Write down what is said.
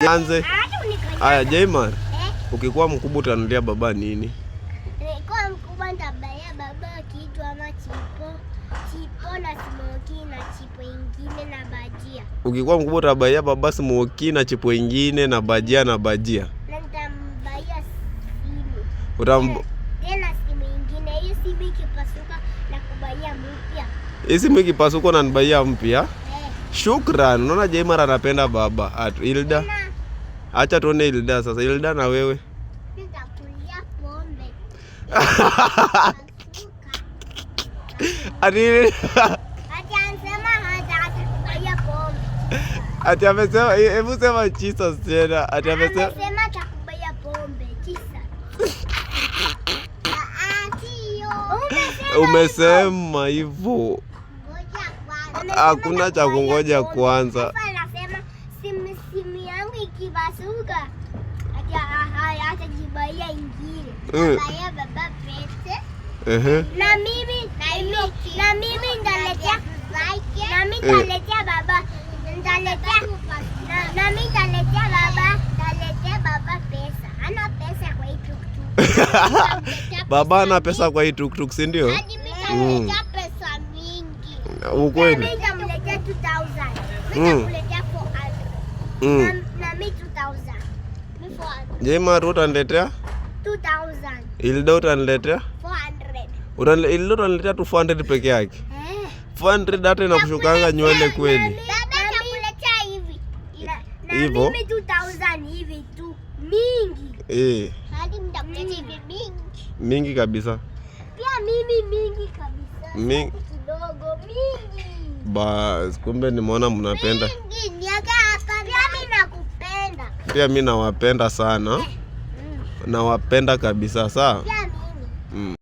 Anze. Hata unikanyage. Aya, Jaimar, Eh, ukikuwa mkubwa utanunulia baba nini? Nilikuwa mkubwa nitabaya baba kitu ama chipo. Chipo na smoky na chipo ingine na bajia. Ukikuwa mkubwa utabaia baba smoky na chipo ingine na bajia na bajia. Na nitambaia simu. Utam Tena simu ingine. Hiyo simu ikipasuka na kubaia mpya. Hii simu ikipasuka unanibaia mpya. Eh. Shukran. Unaona Jaimar anapenda baba. Atu, Hilda. Tena Acha tuone Hilda sasa. Hilda na wewe. nitakulia pombe. Pasuka. Ati Ati anasema hata atakubaia pombe. Ati amesema, hebu sema Jesus tena. Ati amesema Amesema atakubaia pombe. Tisa. Ah, sio. Umesema hivyo. Ngoja kwanza. Hakuna cha kungoja kwanza. Sasa anasema simu yangu ikipasuka ati atajibaia ingine. Baia baba pete. Na mimi nitaletea baba nitaletea na mimi nitaletea baba pesa. Hana pesa kwa hii tuktuk. Baba ana pesa kwa hii tuktuk, si ndio? Hadi mimi nitamletea pesa mingi. Ukweli. Mimi nitamletea 2000. Mimi nitakuletea 400. Na mimi 2000. Mimi 400. Jaimar, utaniletea? 2000. Hilda, utaniletea? 400. Hilda, utaniletea tu 400 peke yake. Eh. 400 hata inakushukanga nywele kweli. Baba atakuletea hivi. Na Hivyo? mimi 2000 hivi tu. Mingi. Hadi nitakuletea hivi mingi. Mingi kabisa. Pia mimi mingi kabisa. Kidogo mingi. Bas, kumbe nimeona mnapenda. Mingi niweke hapa. Pia mimi nakupenda. Pia mi nawapenda sana. Nawapenda kabisa, sawa? Pia mimi.